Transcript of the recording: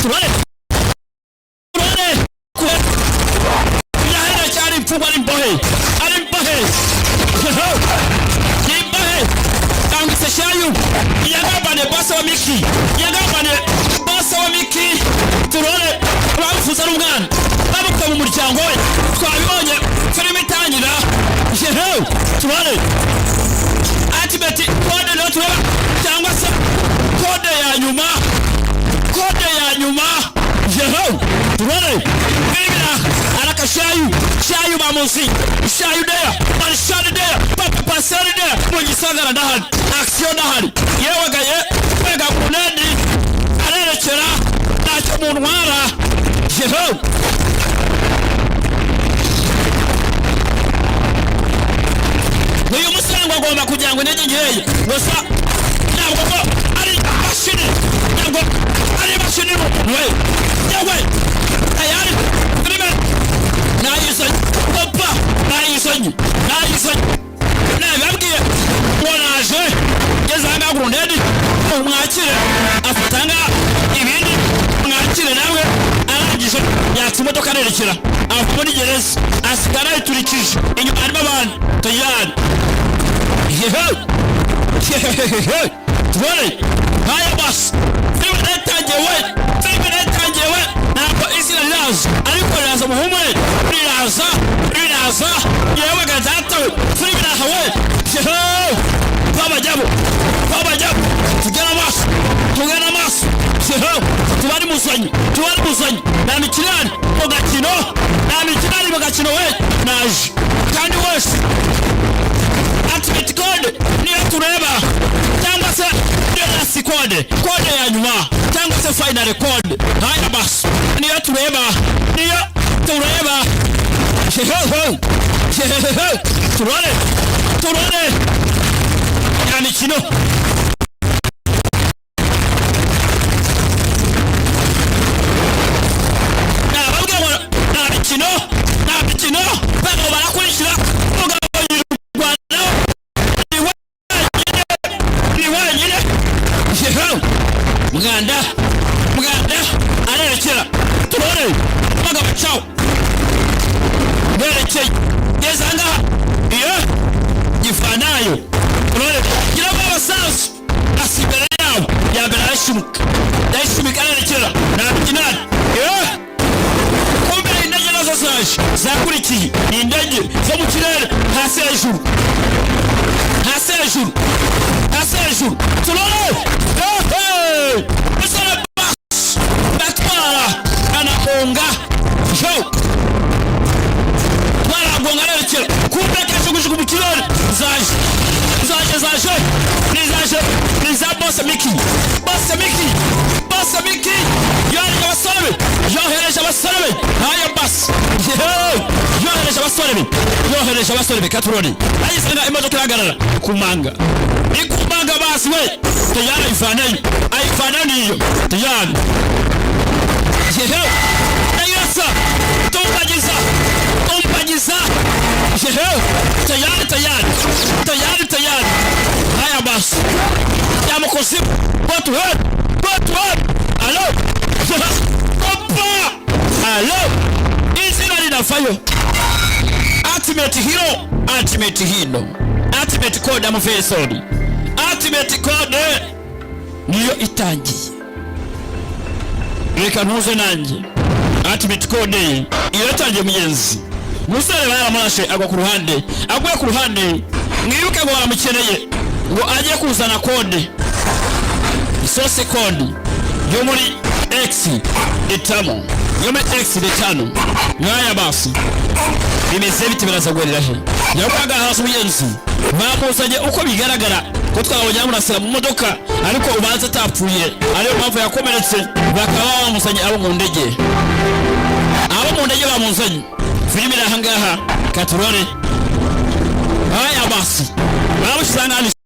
Turore, turore. Yahereye ari imfungwa, ari imbohe, ari imbohe, ni imbohe. Kangutse shayu yagambaniye boss wa Miki, yagambaniye boss wa Miki. Turore, bamufuza ari umwana, bamukuye mu muryango we, twabibonye filime itangira. Yewe, turore ultimate code niyo tureba, cyangwa se code ya nyuma, code ya nyuma. Yewe, turore filime. Arakashayu shayu bamuzi shayu deya marishani deya papa paseri deya mu gisagara ndahari, action ndahari. Yewe gaye, kwega kuneni arerekera, ntacyo muntwara. Yewe, uyu musore ngo agomba kugira ngo intege nkeya gusa, ntabwo ngo ari imashini, ntabwo ari imashini we. Yewe, tayari filime nayizanye, papa nayizanye, nayizanye. Nabibabwiye ngo naje ngeze ahangaha. Gurundedi mwakire, afata ngaha ibindi, mwakire nawe. Arangije yatsa imodoka arerekera, ava muri gereza, asigara yiturikije inyuma, harimo abantu tayari. Yewe yehehehe, tubone haya basi. Filime natangiye we, filime natangiye we. Ntabwo izina riraza, ariko riraza, muhumure, riraza, riraza. Yewe gatata we, filime iraha we. Yehe, twabajyamo, twabajyamo, tugena amaso, tugena amaso. Yehe, tubari muzanye, tubari muzanye. Nta mikino ihari mu gakino, nta mikino ihari mu gakino we. Naje kandi wese. Ultimate code niyo tureba, cyangwa se niyo last code, code ya nyuma, cyangwa se final code. Haya basi, niyo tureba, niyo tureba. Hehehe hehehe, turore, turore ya mikino. Nababwira ngo nta mikino, nta mikino. Bagabo barakurikira, umugabo yirwanaho, ni wenyine, ni wenyine. Yewe muganda, muganda arerekera. Turore umugabo cawo berekeye ngeze ahangaha iyo gifanayo. Turore, gira ngo abasasu asi imbere yabo ya mbere, arashimuka, arashimuka, arerekera. Nta mikino ihari. Yewe, kumbe indege nazo zaje, zakurikiye, ni indege zo mu kirere, hasi hejuru, hasi hejuru, hasi hejuru. Turore, ehe, musore basi batwara anahunga yo twaragonga, arerekera. Kumbe kajugujugu mu kirere zaje, zaje, zaje, ni zaje, ni za boss Miki, boss Miki, boss Miki yohereje abasore be, yohereje abasore be. Haya basi, yewe, yohereje abasore be, yohereje abasore be. Katuroni ayisanga imodoka ihagarara ku manga, ni ku manga basi we. Tayari ayivanayo, ayivanayo niyo tayari. Yewe, ndayirasa, tumbagiza, tumbagiza. Yewe, tayari, tayari, tayari, tayari. Haya basi, yamukozi, go to hell, go to hell. Alo, opa, alo, izina rinavayo. Ultimate hero, ultimate hero, ultimate code amufesori, ultimate code niyo itangiye. Reka ntuze nanjye, ultimate code iyo yatangiye. Mugenzi musore baramurashe agwa ku ruhande, aguye ku ruhande. Mwibuke ngo baramukeneye ngo ajye kuzana code, source code yo muri x itamo, yo muri x itanu. Nkaya basi, bimeze biti? Biraza guherera he? Yakwaga hasi umugenzi bamuzanye. Uko bigaragara ko twabonye bamurasira mu modoka, ariko ubanza atapfuye, ariyo mpamvu yakomeretse, bakaba bamuzanye abo mu ndege, abo mu ndege bamuzanye. Filime iri ahangaha, katurore. Haya basi, bamushyize ahangaha.